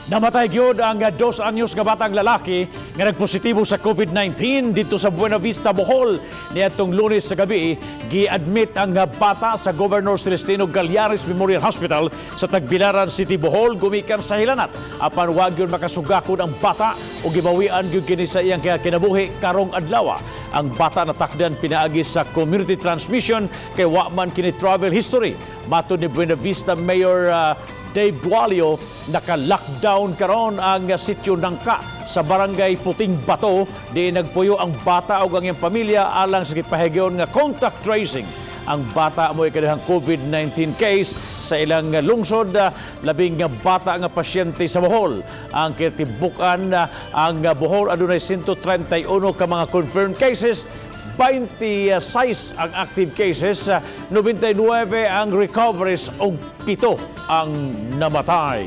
Namatay gyud ang 2 anyos nga batang lalaki nga nagpositibo sa COVID-19 didto sa Buena Vista, Bohol. Niadtong Lunes sa gabi, gi-admit ang bata sa Governor Celestino Gallares Memorial Hospital sa Tagbilaran City, Bohol, gumikan sa hilanat. Apan wa gyud makasugakod ang bata ug gibawian gyud kini sa iyang kinabuhi karong adlaw. Ang bata natakdan pinaagi sa community transmission kay wa man kini travel history. Matod ni Buena Vista Mayor Dave Dualio, naka-lockdown karon ang sitio Nangka sa Barangay Puting Bato di nagpuyo ang bata ug ang iyang pamilya alang sa gipahigayon nga contact tracing. Ang bata mo ikadahang COVID-19 case sa ilang lungsod, labing nga bata nga pasyente sa Bohol. Ang kitibukan, ang Bohol adunay 131 ka mga confirmed cases, 26 ang active cases, 99 ang recoveries ug 7 ang namatay.